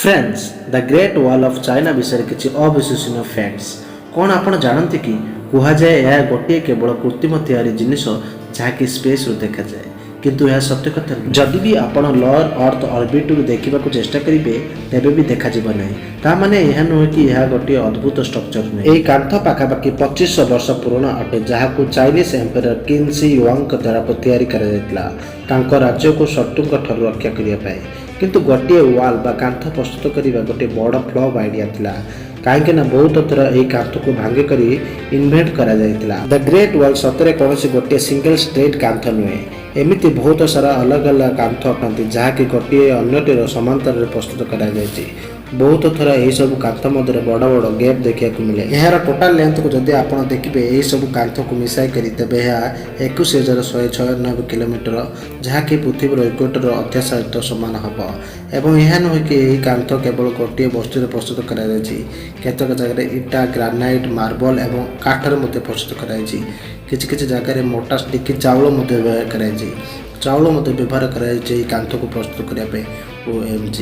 Friends, the Great Wall of China ବିଷୟରେ କିଛି ଅବିଶ୍ୱସନୀୟ ଫ୍ୟାକ୍ଟସ୍। କ'ଣ ଆପଣ ଜାଣନ୍ତି କି, କୁହାଯାଏ ଏହା ଗୋଟିଏ କେବଳ କୃତ୍ରିମ ତିଆରି ଜିନିଷ ଯାହାକି ସ୍ପେସ୍ରୁ ଦେଖାଯାଏ। କିନ୍ତୁ ଏହା ସତ୍ୟ କଥା ନୁହେଁ। ଯଦି ବି ଆପଣ ଲୋଅର ଅର୍ଥ ଅର୍ବିଟରୁ ଦେଖିବାକୁ ଚେଷ୍ଟା କରିବେ, ତେବେ ବି ଦେଖାଯିବ ନାହିଁ। ତା ମାନେ ଏହା ନୁହେଁ କି ଏହା ଗୋଟିଏ ଅଦ୍ଭୁତ ଷ୍ଟ୍ରକ୍ଚର ନୁହେଁ। ଏହି କାନ୍ଥ ପାଖାପାଖି 2500 ବର୍ଷ ପୁରୁଣା ଅଟେ, ଯାହାକୁ ଚାଇନିଜ ଏମ୍ପେରର କିନ୍ ସି ୱାଙ୍ଗଙ୍କ ଦ୍ୱାରା ତିଆରି କରାଯାଇଥିଲା ତାଙ୍କ ରାଜ୍ୟକୁ ଶତ୍ରୁଙ୍କ ଠାରୁ ରକ୍ଷା କରିବା ପାଇଁ। କିନ୍ତୁ ଗୋଟିଏ ୱାଲ୍ ବା କାନ୍ଥ ପ୍ରସ୍ତୁତ କରିବା ଗୋଟିଏ ବଡ଼ ଫ୍ଲପ୍ ଆଇଡ଼ିଆ ଥିଲା, କାହିଁକି ନା ବହୁତ ଥର ଏହି କାନ୍ଥକୁ ଭାଙ୍ଗି କରି ଇନଭେଣ୍ଟ କରାଯାଇଥିଲା। ଦ ଗ୍ରେଟ୍ ୱାଲ୍ ସତରେ କୌଣସି ଗୋଟିଏ ସିଙ୍ଗଲ ଷ୍ଟ୍ରେଟ୍ କାନ୍ଥ ନୁହେଁ। ଏମିତି ବହୁତ ସାରା ଅଲଗା ଅଲଗା କାନ୍ଥ ଅଟନ୍ତି, ଯାହାକି ଗୋଟିଏ ଅନ୍ୟଟିର ସମାନ୍ତରରେ ପ୍ରସ୍ତୁତ କରାଯାଇଛି। ବହୁତ ଥର ଏହିସବୁ କାନ୍ଥ ମଧ୍ୟରେ ବଡ଼ ବଡ଼ ଗ୍ୟାପ୍ ଦେଖିବାକୁ ମିଳେ। ଏହାର ଟୋଟାଲ ଲେନ୍ଥକୁ ଯଦି ଆପଣ ଦେଖିବେ ଏହିସବୁ କାନ୍ଥକୁ ମିଶାଇ କରି, ତେବେ ଏହା 21,196 କିଲୋମିଟର, ଯାହାକି ପୃଥିବୀର ଇକ୍ୱେଟର ଅଧା ସହିତ ସମାନ ହେବ। ଏବଂ ଏହା ନୁହେଁ କି ଏହି କାନ୍ଥ କେବଳ ଗୋଟିଏ ବସ୍ତୁରେ ପ୍ରସ୍ତୁତ କରାଯାଇଛି। କେତେକ ଜାଗାରେ ଇଟା, ଗ୍ରାନାଇଟ୍, ମାର୍ବଲ ଏବଂ କାଠରେ ମଧ୍ୟ ପ୍ରସ୍ତୁତ କରାଯାଇଛି। କିଛି କିଛି ଜାଗାରେ ମୋଟା ଷ୍ଟିକି ଚାଉଳ ମଧ୍ୟ ବ୍ୟବହାର କରାଯାଇଛି। ଚାଉଳ ମଧ୍ୟ ବ୍ୟବହାର କରାଯାଇଛି ଏହି କାନ୍ଥକୁ ପ୍ରସ୍ତୁତ କରିବା ପାଇଁ। OMG!